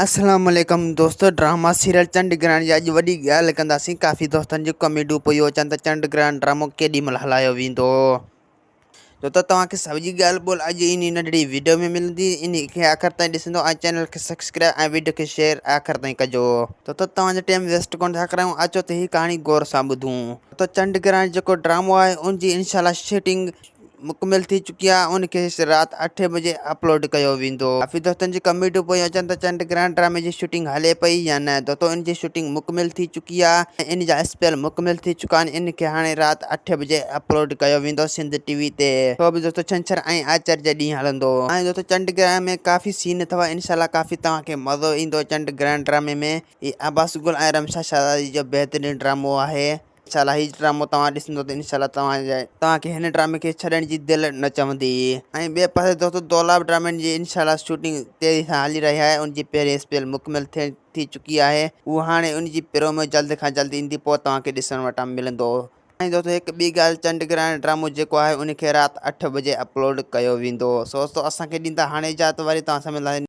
اسلام عليڪم دوستو ڊراما سيريل چنڊ گرهڻ جي اڄ وڏي ڳالهه ڪنداسين ڪافي دوستن جون ڪمينٽون پيون اچن ته چنڊ گرهڻ ڊرامو ڪيڏي مهل هلايو ويندو دوستو توهان کي سڄي ڳالهه ٻولهه اڄ انهي ننڍڙي ويڊيو ۾ ملندي انهي کي آخر تائين ڏسندو ۽ چينل کي سبسڪرائب ۽ ويڊيو کي شيئر آخر تائين ڪجو دوستو توهان جو ٽيم ويسٽ ڪونه ٿا ڪرايون اچو ته هي ڪهاڻي غور سان ٻڌون دوستو چنڊ گرهڻ جيڪو ڊرامو آهي ان جي انشاء الله شوٽنگ مڪمل ٿي چڪي آهي ان کي رات اٺين بجي اپلوڊ ڪيو ويندو. ڪافي دوستن جي ڪمينٽون پيون اچن ته چنڊ گرهڻ ڊرامي جي شوٽنگ هلي پئي يا نه دوستو ان جي شوٽنگ مڪمل ٿي چڪي آهي ۽ ان جا اسپيل مڪمل ٿي چڪا آهن ان کي هاڻي رات اٺين بجي اپلوڊ ڪيو ويندو سنڌ ٽي وي تي سو به دوستو ڇنڇر ۽ آچر جي ڏينهن هلندو ۽ دوستو چنڊ گرهڻ ۾ ڪافي سين اٿو انشاء الله ڪافي توهان کي مزو ايندو چنڊ گرهڻ ڊرامي ۾ هي عباس گل ۽ رمشا شهزادي جو بهترين ڊرامو آهي. انشاء الله هي ڊرامو توهان ڏسندو ته انشاء الله توهان جي توهان کي هن ڊرامي کي ڇڏڻ جي دل نه چوندي ۽ ٻئي پاسي دوستو دولاب ڊرامي جي انشاء الله شوٽنگ تيزي سان هلي رهي آهي ان جي پهرين اسپيل مڪمل ٿيڻ ٿي چڪي آهي اهو هاڻي ان جي پرومو جلد کان جلد ايندي پوء توهان کي ڏسڻ وٽان ملندو ۽ دوستو هڪ ٻي ڳالهه چنڊ گرهڻ ڊرامو جيڪو آهي ان کي رات اٺ بجي اپلوڊ ڪيو ويندو سو دوستو اسان کي ڏيندا هاڻي اجازت وري توهان سان ملنداسين.